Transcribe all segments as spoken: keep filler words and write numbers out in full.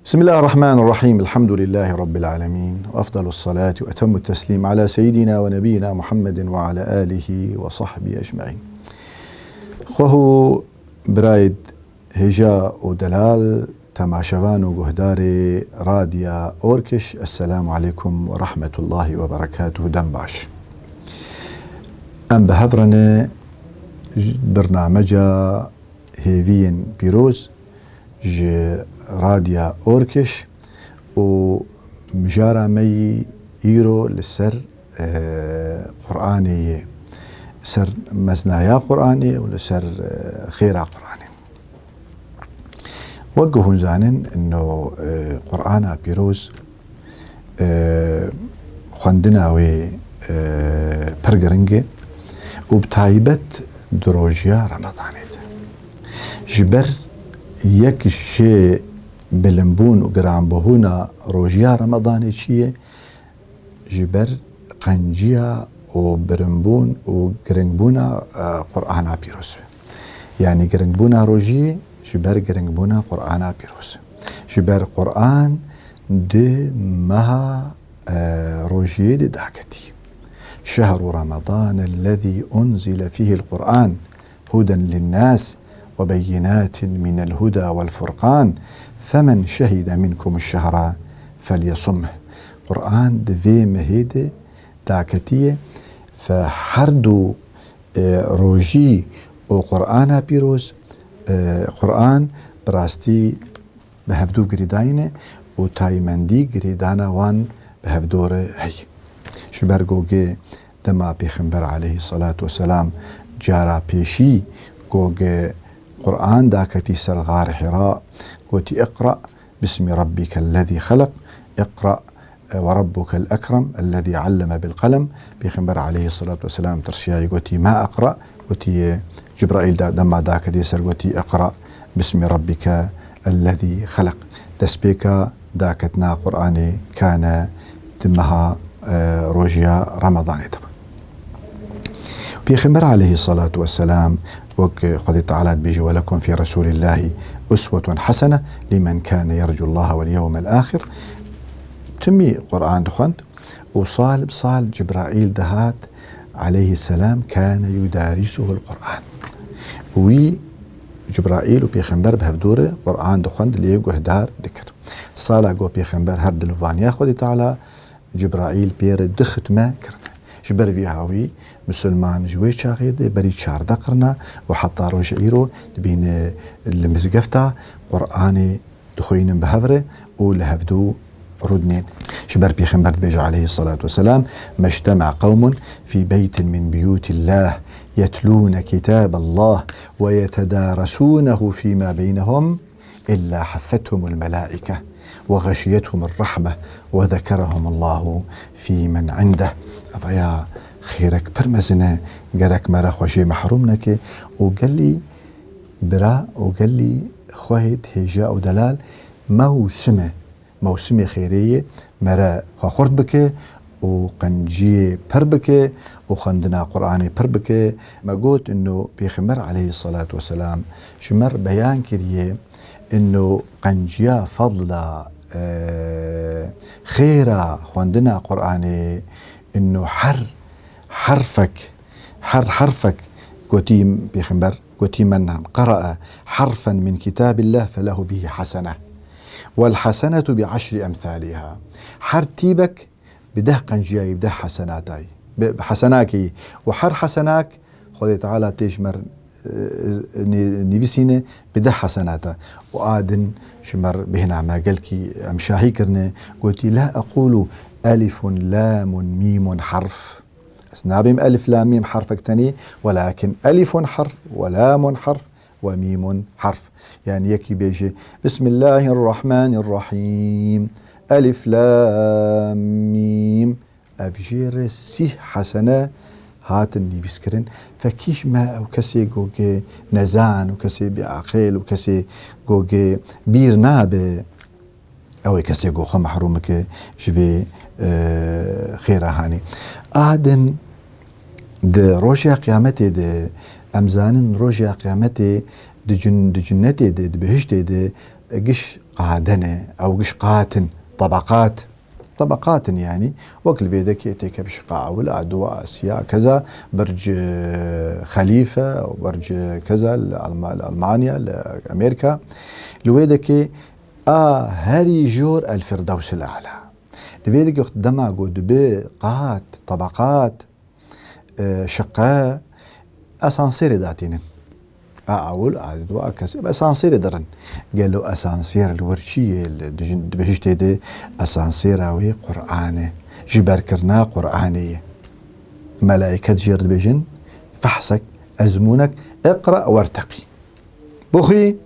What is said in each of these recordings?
بسم الله الرحمن الرحيم. الحمد لله رب العالمين. وأفضل الصلاة وأتم التسليم على سيدنا ونبينا محمد وعلى آله وصحبه أجمعين. Xwehu birayê hêja û delal, temaşevan û guhdarê Radya Orkiş, Esselamu aleykum ve rahmetullahi ve berekatuhu, dem baş. Em bi hev re ne birnameca Hêviyên Pîroz ji Radya Orkiş û mijara me yî îro li ser, e, Qur'anê yê, ser meznaya Qur'anê û li ser, e, xêra Qur'anê. Wek ku hûn zanin, ino, e, Qur'ana Pîroz, e, xwendina wê, e, pir giring e û bi taybet di rojiya Remedanê de. Ji ber yek ji bilimbûn û giranbûhûna rojiya Remedanê çi ye? Ji ber qenciya û birinbûn û giringbûna, e, Qur'ana Pîroz. Yanî giringbûna rojiyê ji ber giringbûna Qur'ana Pîroz. Ji ber Qur'an di meha, e, rojiyê de daketî. Şehru Ramadan ellezî unzile fîhil Qur'an huden linnâs ve beyinâtin minel huda vel furqan, femen şehide minkumuş şehra felyesumh. Qur'an di vê mehê de daketiye, fe her du, e, rojî û Qur'ana pîroz, e, Qur'an bi rastî bi hevdû girêdayî ne û taymendî girêdana wan bi hevdû re heye. Ji ber ku ge dema Pêxember aleyhisselatu vesselam cara pêşî ku ge Qur'an daketî ser Xar Hira, gotî, "Iqra bismi rabbikellezî xeleq, iqra ve rabbukel ekrem, ellezî alleme bil qelem." Pêxember aleyhisselatu vesselam tirsiyayî gotî, "Ma eqra?" Gotî, Cibraîl da dema daketî ser gotî, "Iqra bismi rabbike ellezî xeleq." Destpêka daketina Qur'anê kane di meha, e, rojiya Ramadanê de. Pêxember aleyhisselatu vesselam, wek Xwedê Teala dibêje, "Welekum fî Resûlillahî uswetun hesene limen kâne yercullaha vel yewmel âxir." Timî Qur'an dixwend û sal bi sal Cibraîl dihat aleyhisselam, kâne yudarisuhul Qur'an. Wî Cibraîl û Pêxember bi hevdû re Qur'an dixwend, lê guhdar dikir. Sala ku Pêxember her dilvaniya Xwedê Teala, Cibraîl pê re du xitme kirine. Ji ber vî hawî misilman ji wê çaxê de berî çardeh qirna û heta roja îro dibîne li mizgefta Qur'anê dixwînin bi hev re û li hevdû rûdinên. Ji ber Pêxember dibêje aleyhisselatu vesselam, "Meştema qewmun fî beytin min biyûtillah yetlûne kitâbellah ve yetedaresûnehu fîma beynehum." إلا حفتهم الملائكة وغشيتهم الرحمة وذكرهم الله فيمن عنده. Ev ya xêrek pir mezin e, gerek me re xwe jê mehrûm neke û gelî bira û gelî xwehêt hêja û delal mewsim e. Mewsimê xêrê yê me re xwe xurt bike û qenciyê pir bike û xwendina Qur'anê pir bike. Me got, ino Pêxember aleyhisselatu vesselam ji me re beyan kiriye, ino qenciya fadla, e, xêra xwendina Qur'anê, ino her herfek, her herfek gotî Pêxember, gotî, "Men qera'a harfen min kitabillah felehu bihi hasene. Vel hasenetu bi aşri emsaliha." Her tîbek bi deh qenciyayî, bi deh hesenatayî, bi, bi hesenakê yî. Û her hesenak Xwedê Teala tê ji me re, e, nî-, nîvisîne bi deh hesenata. Û a din ji me re bêhna me gelkî em şahî kirine, gotî, "La eqûlu elifun lamun mîmun harf." Ez nabêm elif lam mîm harfek tenê, welakin elifun harf, ve lamun harf, ve mîmun harf. Yani yekî bêje, "Bismillahirrahmanirrahim. Elif lam mîm." Ev jê re sîh hesene hatin nivîskirin. Fekî ji me ew kesê gogê nezan û kesê bêaqil û kesê gogê bîr nabe. Ew ê kesê ku xwe mehrûm bike ji vê, e, xêra hanî. A din di roja qiyametê de, em zanin roja qiyametê di cin-, di cinnetê de, di bihiştê de, e, giş Qade ne, ew giş qat in, tebeqat. Tebeqat in yanî, wek li vê dekê têkevî şiqa ewil, a duwa, a siya, keza birc, e, xelîfe, birc, e, keza li Alma-, li Almanya, li Amerîka. Li wê dekê a herî jor El Firdewsil A'la. Li vê dekê dema ku dibe qat, tebeqat, e, şiqe, esansêrê datînin. A ewil, a duwa, a kesê bi esansêrê dirin. Gelo esansêr li wir çi yê? Li dijin-, di bihiştê de esansêra wê Qur'an e. Ji berkirina Qur'anê ye. Melaîket jê re dibêjin, fehsek, ezmûnek, iqra werteqî. Bixwî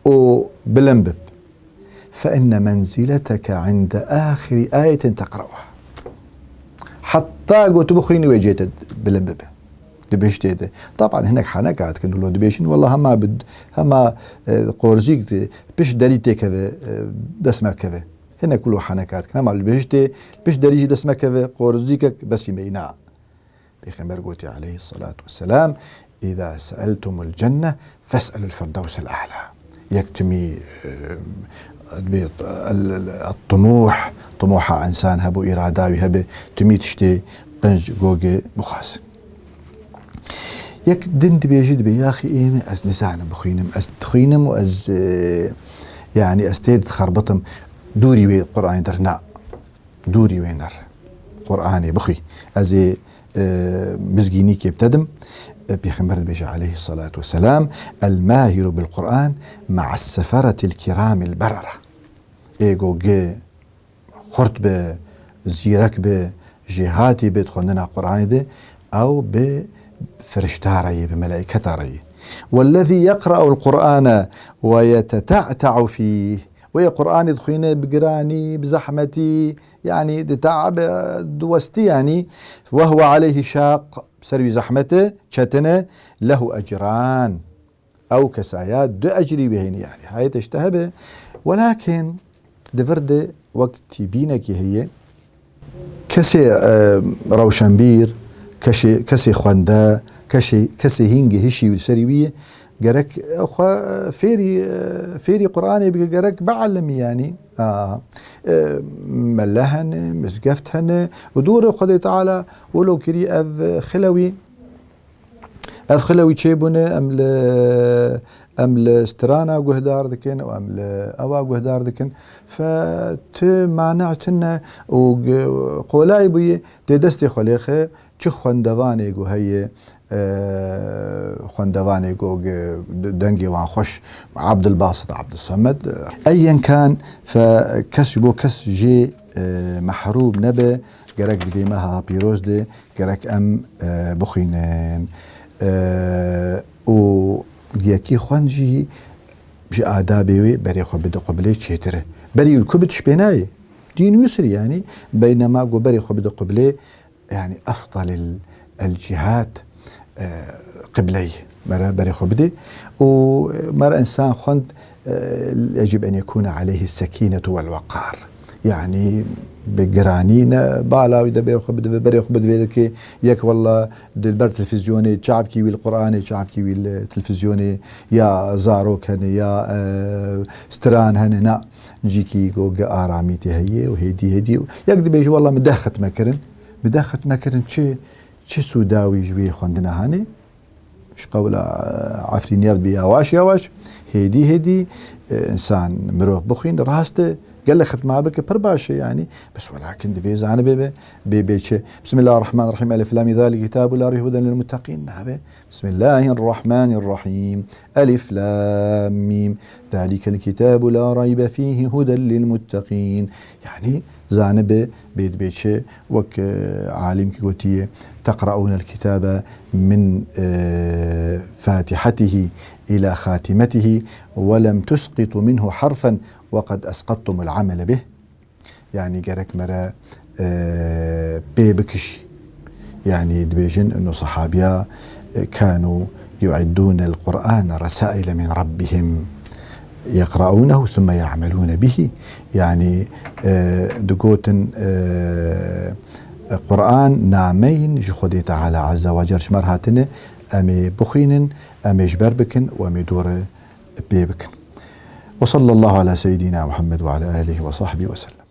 û bilind bib. فإن منزلتك عند آخر آية تقرأها. Heta ku tu bixwînî wê cê te bilind bibe. Di bihiştê de. Taban hinek heneka dikin, wilo dibêjin, wela hema bi, hema, e, qorzîk di, pişt derî têkeve, e, dest me keve. Hinek wilo heneka dikin. Hema li bihiştê, pişt derî jî dest me keve, qorzîkek besî me îna. Pêxember gotî aleyhissalatu vesselam, "Îza se'eltumul cenne, fes'elul firdewsel a'la." Yek timî, e, bi, el, el, el-tumuh, tumuha însan hebû, îrada wî hebe, timî tiştê qenc goge bixwazin. Yek din dibêjî, dibê, "Yaxî ê min, ez nizanim bixwînim, ez dixwînim û ez, e, yanî ez tê dixerbitim, dûrî wê Qur'anê der." Na. Dûrî wê nere. Qur'anê bixwî. Ez ê, e, mizgînîkê bi te dim. E, Pêxember dibêje aleyhissalatu vesselam, "El mahiru bil Qur'an ma'as seferetil kiramil berere." Ê go gi xurt bi, zîrek bi, jêhatî bi di xwendina Qur'anê de, ew bi firişta re yê, bi melaîketa re yê. "Wellezî yeqra'ul Qur'ane ve yeteta'ta'u fîh." Wê Qur'anê dixwîne bi giranî, bi zehmetî, yanî di te'ab, e, di westî yanî. "Ve huve aleyhi şaq", ser wî zehmet e, çetin e, "lehu ecran." Ew kesaya du ecrî wê hene yanî. Hayê te ji te hebe. Welakin di vir de wek tîbînekî heye. Kesê, e, rewşenbîr, kesê, kesê xwende, kesê, kesê hîn gihişî li serî wî ye, gerek xwe fêrî, e, fêrî Qur'anê bike, gerek biellimî yanî. A, e, mele hene, mizgeft hene û dûrê Xwedê Teala wilo kirî ev xile wî. Ev xile wî çêbûne, em li, em li strana guhdar dikin û em li ewa guhdar dikin. Fe tu mane tune û g-, qolay bûye, tê destê xwe lêxe, çi xwendevanê ku heye, e, xwendevanê ku g-, dengê wan xweş, Abdulbasit, Abdulsemed, e, eyyen kan, fe kes ji bo kes jê, e, mehrûm nebe, gerek di vê meha pîroz de, gerek em, e, bixwînin. E, û yekî xwend jî ji adabê wê berê xwe bide qiblê çêtir e. Berî wî ku bi tişt pê nayê. Dîn yusr e yanî. Beynema ku berê xwe bide qiblê, yanî efdalil el cihat, e, qibleyê. Mere berê xwe bide. Û mere însan xwend, e, yecib en yekûne aleyhi sekînetu wel weqar. Yanî bi giranî ne bala wî de berê xwe bidivê, berê xwe bidivê dikê yek wella di ber televîzyonê çavkî wî li Qur'anê, çavkî wî li televîzyonê, ya zarok hene, ya, e, stran hene, na cîkî ku gi aramî tê heye û hêdî hêdî. Yek dibêje, wella min deh xetme kirin. Min deh xetme kirin, çi, çi sûda wî ji wê xwendina hene? Ji qewla, e, Efrîniyat bi yawaş yawaş, hêdî hêdî, e, însan, mirov bixwîn, rast e, gelek xitma bike pir baş e yanî. Bes welakin divê zanibe be, bê, bê çi? Bismillahirrahmanirrahîm. Elif lam mîm. Zalike kitabu la reybe huden lil muttaqîn. Nabe. Bismillahirrahmanirrahîm. Elif lam mîm. Zalikel kitabu la reybe fîhi huden lil muttaqîn. Yanî zanibe, bê, bê çi? Wek, e, alimkî gotiye, "Teqraûnel kitabe min, e, fatihatihi ila xatimetihi ve lem tusqitu minhu harfen ve qed esqattumul amele bih." Yanî gerek mere, e, pê bikişî. Yanî dibêjin ino sahabiya, e, kanu yu'iddûnel Qur'ane resaile min rabbihim. Yeqraunehu thumme ya'melûne bihi. Yanî, e, digotin, e, Qur'an nameyin ji Xwedê Teala Azze ve Cel ji me re hatine, em ê bixwînin, em ê ji ber bikin û em ê dûr pê bikin. Ve sallallahu ala seyyidina Muhammed ve ala alihi ve sahbihi ve sellem.